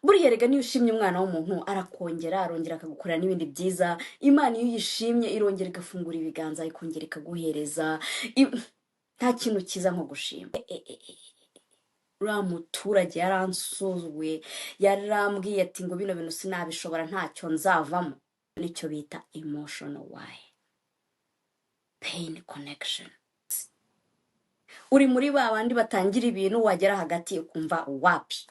Buriya rega niyo ushimye umwana w'umuntu arakongera, arongera akagukorera n'ibindi byiza. Imana iyo uyishimye irongera igafungura ibiganza, ikongera ikaguhereza. Nta kintu cyiza nko gushima. Uriya muturage yaransuzuguye, yarambwiye ati ngo bino bintu sinabishobora, ntacyo nzavamo. Nicyo bita emotional why, pain connection. Uri muri ba bandi batangira ibintu, wagera hagati ukumva wapi,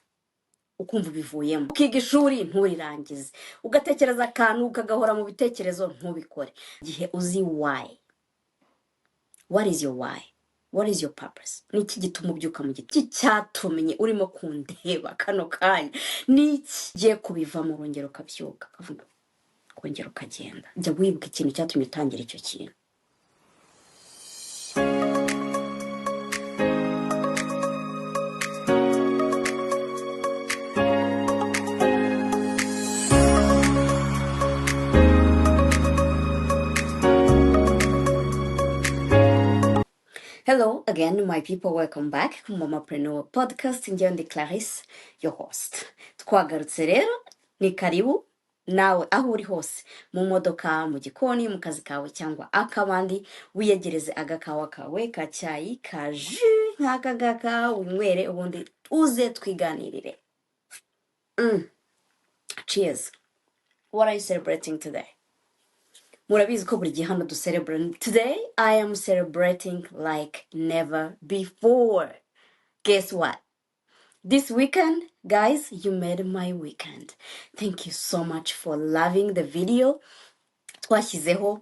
ukumva ubivuyemo, ukiga ishuri nturirangize, ugatekereza akantu ukagahora mu bitekerezo ntubikore. Igihe uzi why, what is your why, what is your purpose, ni iki gituma ubyuka mu giti cyatumye urimo kundeba kano kanya, ni iki ugiye kubivamo, urongera ukabyuka ukavuga, ukongera ukagenda. Jya wibuka ikintu cyatumye utangira icyo kintu. Hello again, my people. Welcome back ku Mamapreneur Podcast. Njyewe ndi Clarisse, your host. Twagarutse rero, ni karibu nawe aho uri hose, mu modoka, mu gikoni, mu kazi kawe cyangwa akabandi, wiyegereze agakawa kawe ka cyayi, ka jus nk'aka ngaka, winywere, ubundi uze twiganirire. Cheers. What are you celebrating today? Murabizi ko buri gihe hano ducelebrate. Today I am celebrating like never before. Guess what? This weekend, guys, you made my weekend. Thank you so much for loving the video twashyizeho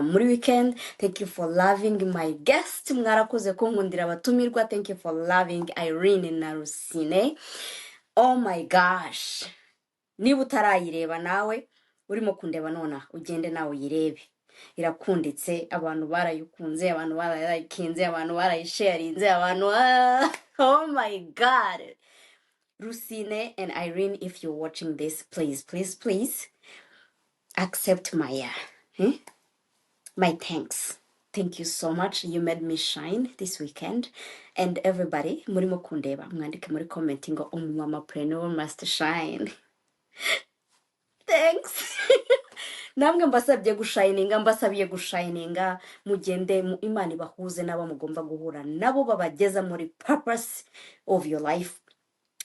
muri weekend. Thank you for loving my guest. Mwarakoze kunkundira abatumirwa. Thank you for loving Irene na Rusine. Oh my gosh, niba utarayireba nawe urimo kundeba nonaha, ugende nawe uyirebe, irakunditse. Abantu barayikunze, abantu barayikinze, abantu barayisharinze, abantu, oh my God. Rusine and Irene, if you're watching this, please, please, please accept my thanks. Thank you so much. You made me shine this weekend. And everybody murimo kundeba, mwandike muri comment ngo umumamapreneur must shine. Thanks. Namwe mbasabye gushininga, mbasabiye gushininga. Mugende Imana ibahuze n'abo mugomba guhura nabo, babageza muri purpose of your life,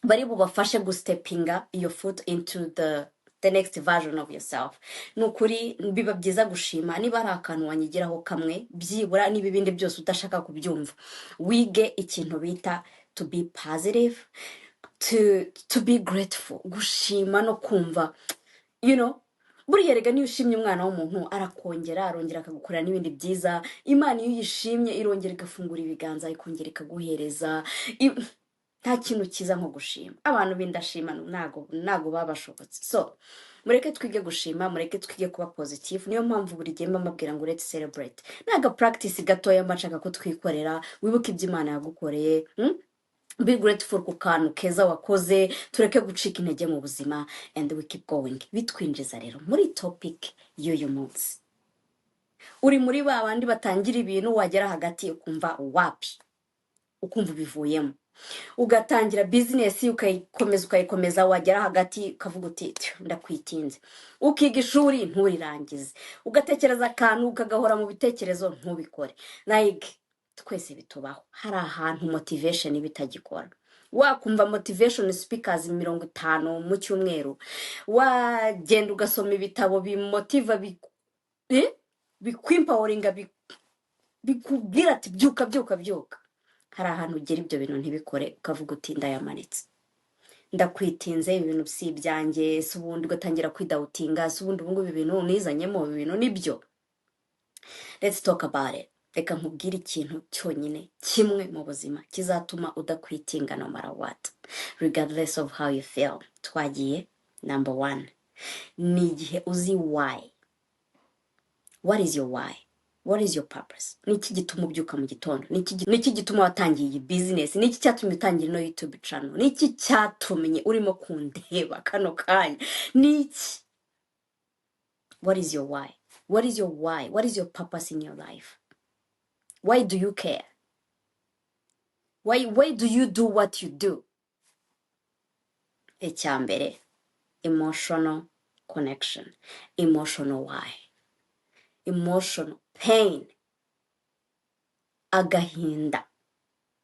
bari bubafashe gustepinga your foot into the next version of yourself. Ni ukuri biba byiza gushima. Niba hari akantu wanyigiraho kamwe byibura, niba ibindi byose udashaka kubyumva, wige ikintu bita to be positive, to be grateful, gushima no kumva. Buriya rega niyo ushimye umwana w'umuntu arakongera, arongera akagukorera n'ibindi byiza. Imana iyo uyishimye irongera igafungura ibiganza, ikongera ikaguhereza. Nta kintu cyiza nko gushima. Abantu b'indashima ntago baba bashobotse. So mureke twige gushima, mureke twige kuba positive. Niyo mpamvu buri gihe mba mbabwira ngo let's celebrate. Ni aga practice gatoya mba nshaka ko twikorera. Wibuke ibyo Imana yagukoreye, Be grateful ku kantu keza wakoze. Tureke gucika intege mu buzima and we keep going. Bitwinjiza rero muri topic y'uyu munsi. Uri muri ba bandi batangira ibintu, wagera hagati ukumva wapi, ukumva ubivuyemo, ugatangira business ukayikomeza, ukayikomeza, wagera hagati ukavuga uti "Tyo, ndakwitinze", ukiga ishuri nturirangize, ugatekereza akantu ukagahora mu bitekerezo ntubikore. Like twese bitubaho, hari ahantu motivation iba itagikora. Wakumva motivation speakers 50 mu cyumweru, wagenda ugasoma ibitabo bimotiva, bikwempoweringa, bikubwira ati byuka, byuka, byuka, hari ahantu ugera ibyo bintu ntibikore, ukavuga uti ndayamanitse, ndakwitinze, ibi bintu si ibyanjye. Si ubundi ugatangira kwidoubtinga, si ubundi ubungubu ibi bintu nizanyemo, ibi bintu nibyo? Let's talk about it. Reka nkubwire ikintu cyonyine kimwe mu buzima kizatuma udaquittinga no matter what, regardless of how you feel. Twagiye. Number one ni igihe uzi why. What is your why? What is your purpose? Ni iki gituma ubyuka mu gitondo? Ni iki gituma watangiye iyi business? Ni iki cyatumye utangira ino YouTube channel? Ni iki cyatumye urimo kundeba kano kanya? Ni iki? What is your why? What is your why? What is your purpose in your life? Why do you care? Why do you do what you do? Icya mbere, emotional connection, emotional why, emotional pain, agahinda.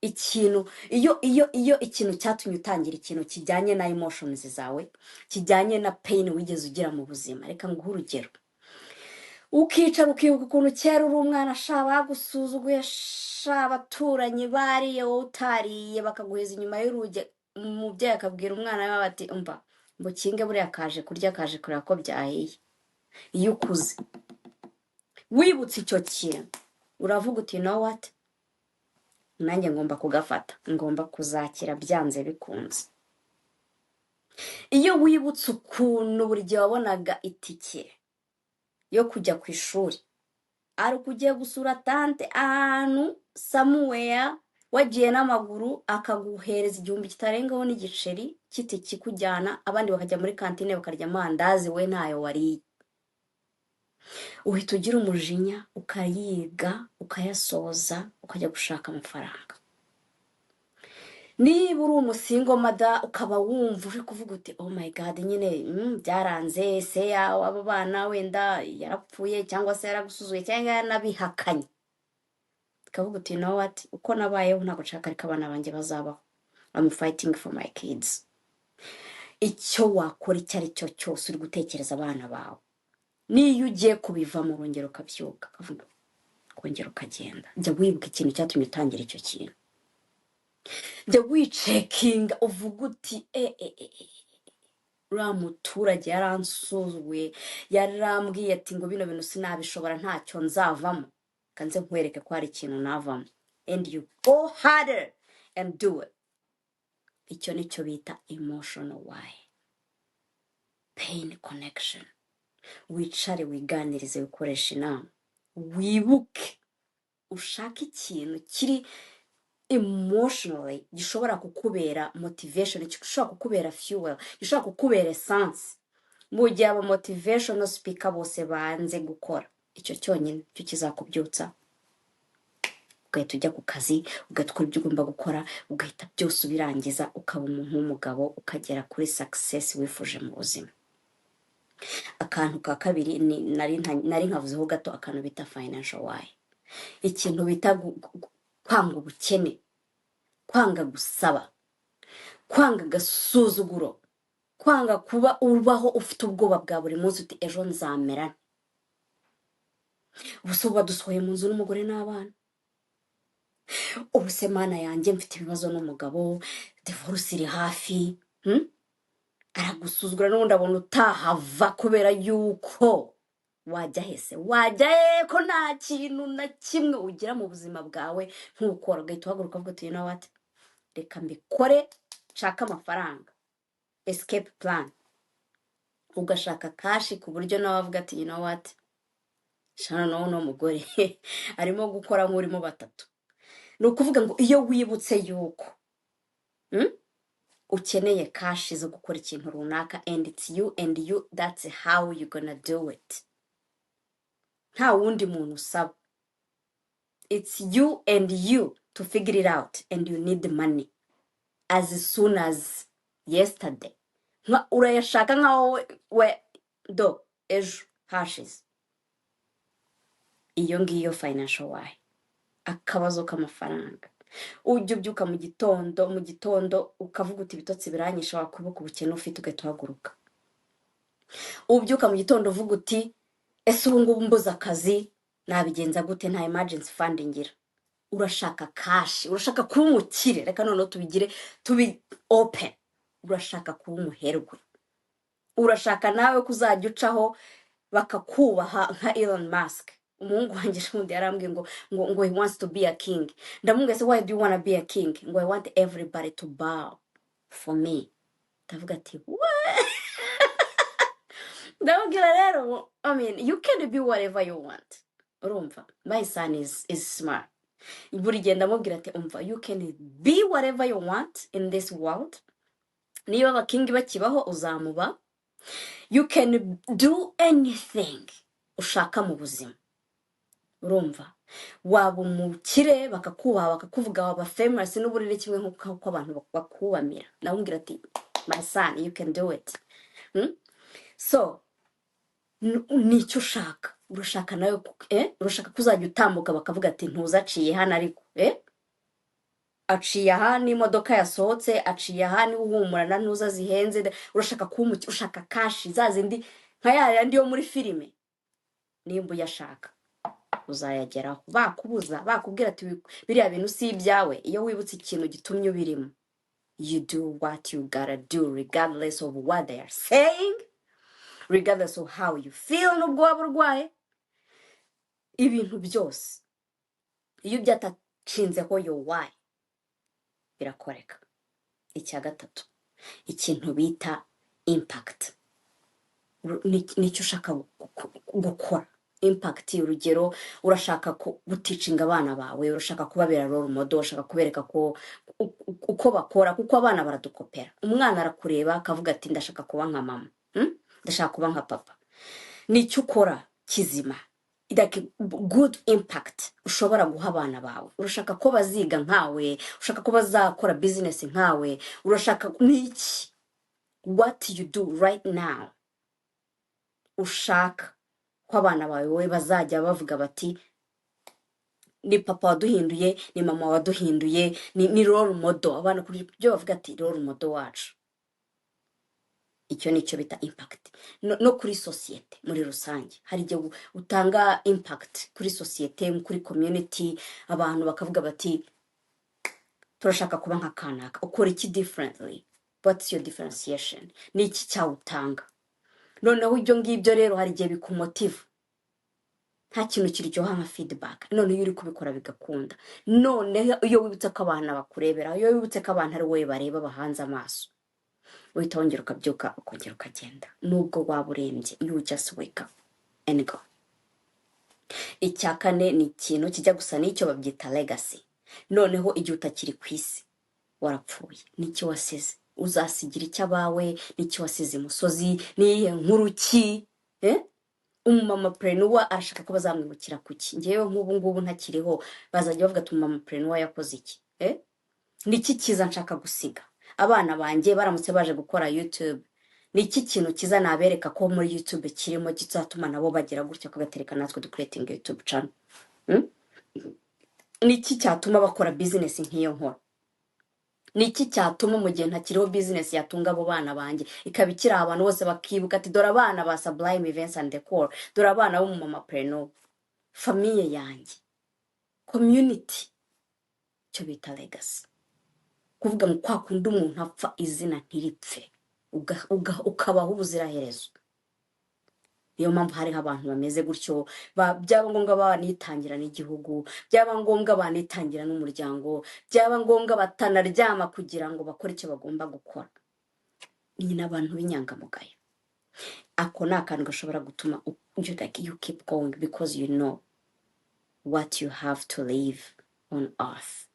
Ikintu iyo ikintu cyatumye utangira ikintu kijyanye na emotions zawe, kijyanye na pain wigeze ugira mu buzima. Reka nguhe urugero: ukicara ukibuka ukuntu kera uri umwana, sha, bagusuzuguye, sha, abaturanyi bariye wowe utariye, bakaguheza inyuma y'urugi. Umubyeyi akabwira umwana we bati: "Umva ngo kinge, buriya kaje kurya, kaje kureba ko byahiye." Iyo ukuze wibutse icyo kintu, uravuga uti: "You know what? Nanjye ngomba kugafata, ngomba kuzakira byanze bikunze." Iyo wibutse ukuntu buri gihe wabonaga itike yo kujya ku ishuri ari uko ugiye gusura tante ahantu somewhere, wagiye n'amaguru, akaguhereza 1000 kitarengaho n'igiceri cy'itike ikujyana, abandi bakajya muri kantine bakarya amandazi, we ntayo wariye, uhita ugira umujinya, ukayiga, ukayasoza, ukajya gushaka amafaranga. Niba uri umu single mother, ukaba wumva uri kuvuga uti: "Oh my God, nyine byaranze, se yawe abo bana wenda yarapfuye, cyangwa se yaragusuzuye, cyangwa yaranabihakanye," ukavuga uti: "You know what? Uko nabayeho ntabwo nshaka ariko abana banjye bazabaho. I'm fighting for my kids." Icyo wakora icyo ari cyo cyose uri gutekereza abana bawe, niyo ugiye kubivamo urongera ukabyuka, ukavuga, ukongera ukagenda. Jya wibuka ikintu cyatumye utangira icyo kintu. Jya wicheckinga, uvuga uti: "E e e e, uriya muturage yaransuzuguye, yarambwiye ati ngo bino bintu sinabishobora, ntacyo nzavamo. Kanze nkwereke ko hari ikintu navamo." And you go harder and do it. Icyo nicyo bita emotional why, pain connection. Wicare, wiganirize, wikoresha inama, wibuke, ushake ikintu kiri emotionally gishobora kukubera motivation, gishobora kukubera fuel, gishobora kukubera essence mu gihe aba motivational speaker bose banze gukora. Icyo cyonyine cyo kizakubyutsa, ugahita ujya ku kazi, ugahita ukora ibyo ugomba gukora, ugahita byose ubirangiza, ukaba umuntu w'umugabo, ukagera kuri success wifuje mu buzima. Akantu ka kabiri ni nari nkavuzeho gato, akantu bita financial why, ikintu bita kwanga ubukene, kwanga gusaba, kwanga agasuzuguro, kwanga kuba ubaho ufite ubwoba bwa buri munsi uti: "Ejo nzamera nte? Ubu se ubu badusohoye mu nzu n'umugore n'abana? Ubu se Mana yanjye, mfite ibibazo n'umugabo, divorce iri hafi?" Aragusuzugura n'ubundi abona utahava, kubera yuko wajya hese, wajya he ko nta kintu na kimwe ugira mu buzima bwawe nk'ukora? Ugahita uhaguruka ukavuga uti: "You know what? Reka mbikore, nshake amafaranga." Escape plan, ugashaka cash ku buryo nawe avuga ati: "You know what? Shana, nawe uno mugore arimo gukora nk'urimo batatu." Ni ukuvuga ngo iyo wibutse yuko ukeneye cash zo gukora ikintu runaka, and it's you and you, that's how you gonna do it. Nta wundi muntu usaba. It's you and you to figure it out, and you need the money as soon as yesterday. Urayashaka nkaho we do ejo hashize. Iyo ngiyo financial why, akabazo k'amafaranga. Ujya ubyuka mu gitondo ukavuga uti: "Ibitotsi biranyishe," wakwibuka ubukene ufite ugahita uhaguruka. Ubyuka mu gitondo uvuga uti: "Ese ubu ngubu mbuze akazi nabigenza gute? Nta emergency fund ngira." Urashaka cash, urashaka kuba umukire. Reka noneho tubigire tubi open: urashaka kuba umuherwe, urashaka nawe ko uzajya ucaho bakakubaha nka Elon Musk. Umuhungu wanjye ejobundi yarambwiye ngo he wants to be a king. Ndamubwira: "Se why do you wanna be a king?" Ngo: "I want everybody to bow for me." Ndavuga ati: "What?" Ndamubwira rero, I mean, you can be whatever you want. Urumva, my son is smart. Buri gihe ndamubwira ati: "Umva, you can be whatever you want in this world. Niba aba king bakibaho, uzamuba. You can do anything ushaka mu buzima." Urumva, waba umukire, bakakubaha, bakakuvuga, waba famous n'uburere kimwe nk'uko abantu bakubamira. Ndamubwira ati: My son, you can do it. So nicyo ushaka. Urashaka nawe urashaka ko uzajya utambuka bakavuga ati: "Ntuzaciye hano," ariko aciye aha n'imodoka yasohotse, aciye aha niwe uhumura na ntuza zihenze. Urashaka kuba ushaka cash za zindi nka ya yandi yo muri filime. Nimba uyashaka, uzayageraho bakubuza, bakubwira ati: "Biriya bintu si ibyawe." Iyo wibutse ikintu gitumye ubirimo, you do what you gotta do regardless of what they are saying, regardless of how you feel, nubwo waba urwaye, ibintu byose iyo byatacinzeho your why, birakoreka. Icya gatatu, ikintu bita impact. Nicyo ushaka gukora, impact. Urugero, urashaka guteachinga abana bawe, urashaka kubabera role model, urashaka kubereka ko uko bakora, kuko abana baradukopera. Umwana arakureba akavuga ati: "Ndashaka kuba nka mama, Ndashaka kuba nka papa." Nicyo ukora kizima, like good impact ushobora guha abana bawe. Urashaka ko baziga nkawe, urashaka ko bazakora business nkawe, urashaka niki? What you do right now ushaka ko abana bawe wowe bazajya bavuga bati: "Ni papa waduhinduye, ni mama waduhinduye, ni role model." Abana kuri byo bavuga ati: "Role model wacu." Icyo ni cyo bita impact. No kuri sosiyete muri rusange, hari igihe utanga impact kuri sosiyete, kuri community, abantu bakavuga bati: "Turashaka kuba nka kanaka." Ukora iki differently? What's your differentiation? Ni iki cyawutanga? Noneho ibyo ngibyo rero hari igihe bikumotiva. Nta kintu kiryoha nka feedback. Noneho iyo uri kubikora bigakunda, noneho iyo wibutse ko abantu bakurebera, iyo wibutse ko abantu ari wowe bareba, bahanze amaso, uhita wongera ukabyuka, ukongera ukagenda. Nubwo waba urembye, you just wake up and go. Icya kane ni ikintu kijya gusa n'icyo, babyita legacy. Noneho igihe utakiri ku isi, warapfuye, n'icyo wasize, uzasigira icyo abawe? N'icyo wasize imusozi? N'iyihe nkuru ki, eh? Umumamapreneur arashaka ko bazamwibukira kuki? Ngewe nk'ubu ngubu ntakiriho, bazajya bavuga ati: "Umumamapreneur yakoze iki, eh? Niki cyiza nshaka gusiga abana banjye baramutse baje gukora YouTube? Ni iki kintu cyiza nabereka ko muri YouTube kirimo kizatuma nabo bagira gutya bakabatereka natwe ducreatinga YouTube channel, Ni iki cyatuma bakora business nk'iyo nkora? Ni iki cyatuma mu gihe ntakiriho business yatunga abo bana banjye ikaba ikiri, abantu bose bakibuka ati: "Dore abana ba Sublime Events and Decor, dore abana bo mu mamapreneur, famille yanjye, community"? Icyo bita legacy, kuvuga ngo kwa kundi umuntu apfa izina ntiripfe, ukabaho ubuziraherezo. Niyo mpamvu hariho abantu bameze gutyo, byaba ngombwa banitangira n'igihugu, byaba ngombwa banitangira n'umuryango, byaba ngombwa batanaryama kugira ngo bakore icyo bagomba gukora. Ni n'abantu b'inyangamugayo. Ako ni akantu gashobora gutuma you, like, you keep going because you know what you have to leave on earth.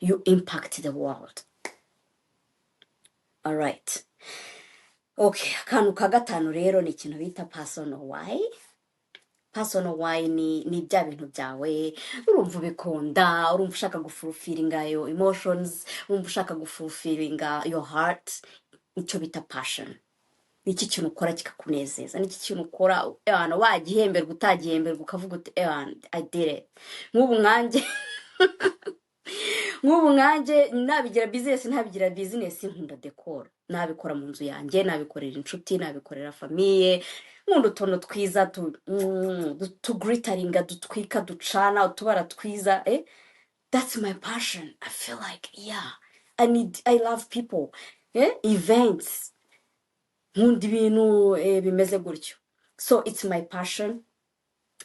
You impact the world. All right, okay. Akantu ka gatanu rero ni ikintu bita personal why. Personal why ni bya bintu byawe urumva ubikunda, urumva ushaka gufulfillinga your emotions, urumva ushaka gufulfillinga your heart, icyo bita passion. Ni iki kintu ukora kikakunezeza? Ni iki kintu ukora ewana wagihemberwa, utagihemberwa, ukavuga uti: "Ewana, I did it"? Nk'ubu nkanjye nabigira business, ntabigira business, nkunda decor. Nabikora mu nzu yanjye, nabikorera inshuti, nabikorera famille. Nkunda utuntu twiza tuglitteringa, dutwika, ducana utubara twiza, eh? That's my passion. I feel like, yeah, I love people, eh? Events, nkunda ibintu bimeze gutyo. So it's my passion.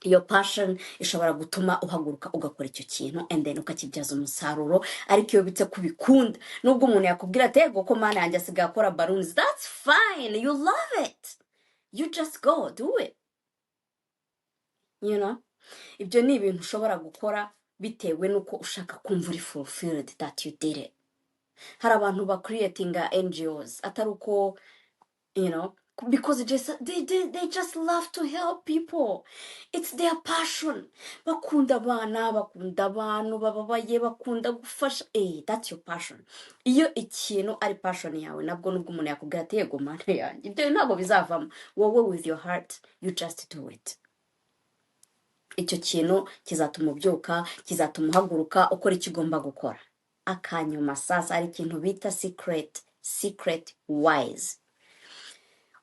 Iyo passion ishobora gutuma uhaguruka ugakora icyo kintu and then ukakibyaza umusaruro. Ariko iyo bitse kubikunda, nubwo umuntu yakubwira ati: "Ego ko Mana yanjye, asigaye akora balloons," that's fine. You love it, you just go do it. Ibyo ni ibintu ushobora gukora bitewe n'uko ushaka kumva uri fulfilled that you did it. Hari abantu ba creatinga NGOs atari uko because they just love to help people. It's their passion. Bakunda abana, bakunda abantu bababaye, bakunda gufasha. That's your passion. Iyo ikintu ari passion yawe, nabwo nubwo umuntu yakubwira ati: "Yego mana yanjye, ibyo ntabwo bizavamo," wowe with your heart you just do it. Icyo kintu kizatuma ubyuka, kizatuma uhaguruka, ukora icyo ugomba gukora. Akanyuma sasa, hari ikintu bita secret whys.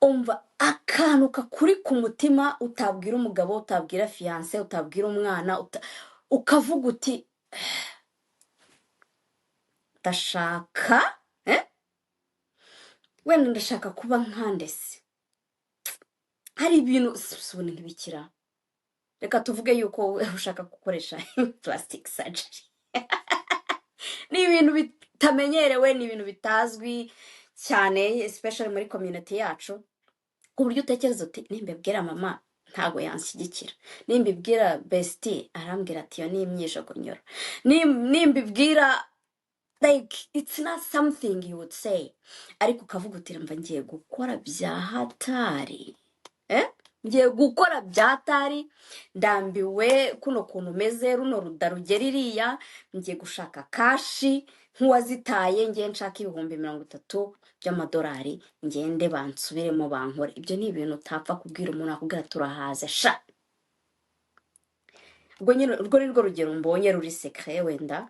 Umva, akantu kakuri ku mutima utabwira umugabo, utabwira fiancé, utabwira umwana, ukavuga uti: "Ndashaka, wenda ndashaka kuba nkandese." Hari ibintu si ntibikira. Reka tuvuge yuko wowe ushaka gukoresha plastic surgery. Ni ibintu bitamenyerewe, ni ibintu bitazwi cyane, especially muri community yacu, ku buryo utekereza uti: "Nimbibwira mama ntabwo yanshyigikira, nimbibwira bestie arambwira ati iyo ni imyijogonyoro, nimbibwira." Like, it's not something you would say, ariko ukavuga uti: "Mva, ngiye gukora bya hatari, eh? Ngiye gukora bya hatari. Ndambiwe kuno kuntu umeze, runo ruda rugera iriya. Ngiye gushaka cash nk'uwazitaye, ngiye nshaka 30,000 by'amadolari, ngende bansubiremo bankore." Ibyo ni ibintu utapfa kubwira umuntu, akubwira turahaze sha. Ubwo nyine urwo ni rwo rugero mbonye ruri secret, wenda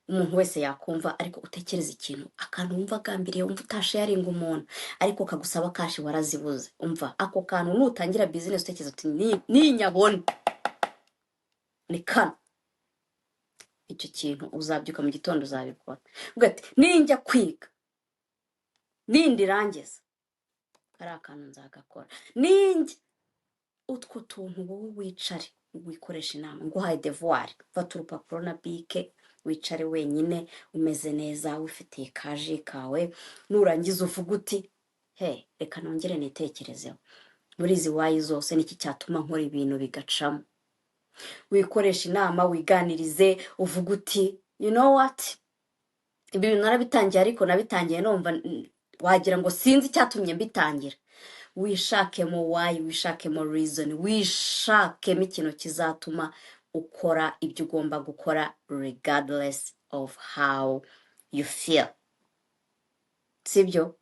umuntu wese yakumva. Ariko utekereza ikintu, akantu wumva agambiriye, wumva utasharinga umuntu, ariko kagusaba cash warazibuze. Umva, ako kantu nutangira business utekereza uti: "Ninyabona ni kano," icyo kintu uzabyuka mu gitondo uzabikora. Uvuga ati: "Ninjya kwiga, nindirangiza, kariya kantu nzagakora." Ninjya utwo tuntu, wowe wicare wikoresha inama, nguhaye devoir: fata urupapuro na bic, wicare wenyine, umeze neza, wifitiye kaji kawe. Nurangiza uvuga uti: "He, reka nongere nitekerezeho muri izi why zose, niki cyatuma nkora ibintu bigacamo?" Wikoresha inama, wiganirize, uvuga uti: "You know what, ibi bintu narabitangiye, ariko nabitangiye numva wagira ngo sinzi icyatumye mbitangira." Wishakemo why, wishakemo reason, wishakemo ikintu kizatuma ukora ibyo ugomba gukora regardless of how you feel, sibyo?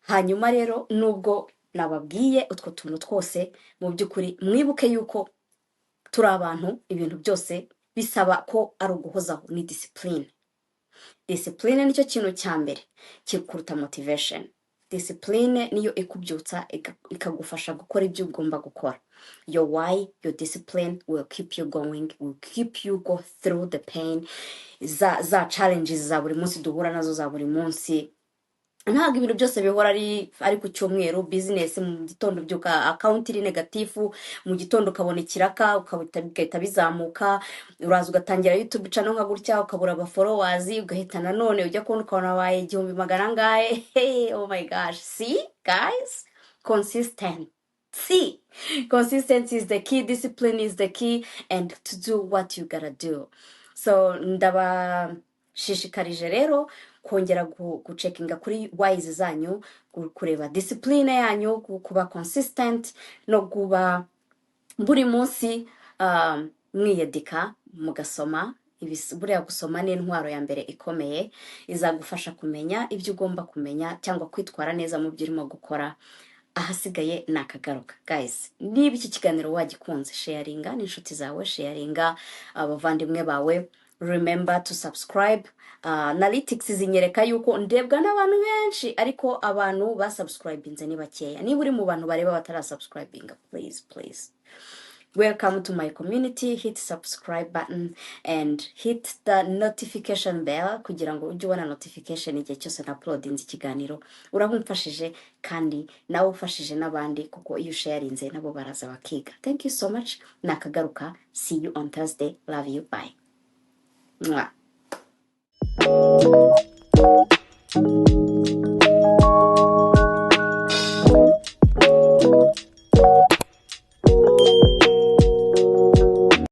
Hanyuma rero, nubwo nababwiye utwo tuntu twose, mu by'ukuri mwibuke yuko turi abantu, ibintu byose bisaba ko ari uguhozaho, ni discipline. Discipline nicyo kintu cya mbere kikuruta motivation. Discipline niyo ikubyutsa, ikagufasha gukora ibyo ugomba gukora. Your why, your discipline will keep you going, will keep you go through the pain, za challenges za buri munsi duhura nazo za buri munsi. Ntabwo ibintu byose bihora ari ku cyumweru. Business, mu gitondo ubyuka account iri negative, mu gitondo ukabona ikiraka, bigahita bizamuka. Uraza ugatangira YouTube channel nka gutya, ukabura aba followers, ugahita nanone ujya kubona ukabona wabaye igihumbi magana angahe. Hey, oh my gosh, see guys, consistent. See, consistency is the key, discipline is the key, and to do what you gotta do. So ndabashishikarije rero kongera gucheckinga kuri whys zanyu, kureba discipline yanyu, kuba consistent no kuba buri munsi mwiyedika, mugasoma. Buriya gusoma ni intwaro ya mbere ikomeye izagufasha kumenya ibyo ugomba kumenya cyangwa kwitwara neza mu byo urimo gukora. Ahasigaye ni akagaruka. Guys, niba iki kiganiro wagikunze, sharinga n'inshuti zawe, sharinga abavandimwe bawe. Remember to subscribe. Analytics zinyereka yuko ndebwa n'abantu benshi, ariko abantu basubscribinze ni bakeya. Niba uri mu bantu bareba batarasubscribinga, please, please, welcome to my community. Hit subscribe button and hit the notification bell kugira ngo ujye ubona notification igihe cyose na uploadinze ikiganiro. Uraba umfashije kandi nawe ufashije n'abandi, kuko iyo usharinze nabo baraza bakiga. Thank you so much. Nakagaruka. See you on Thursday. Love you. Bye. Mwah.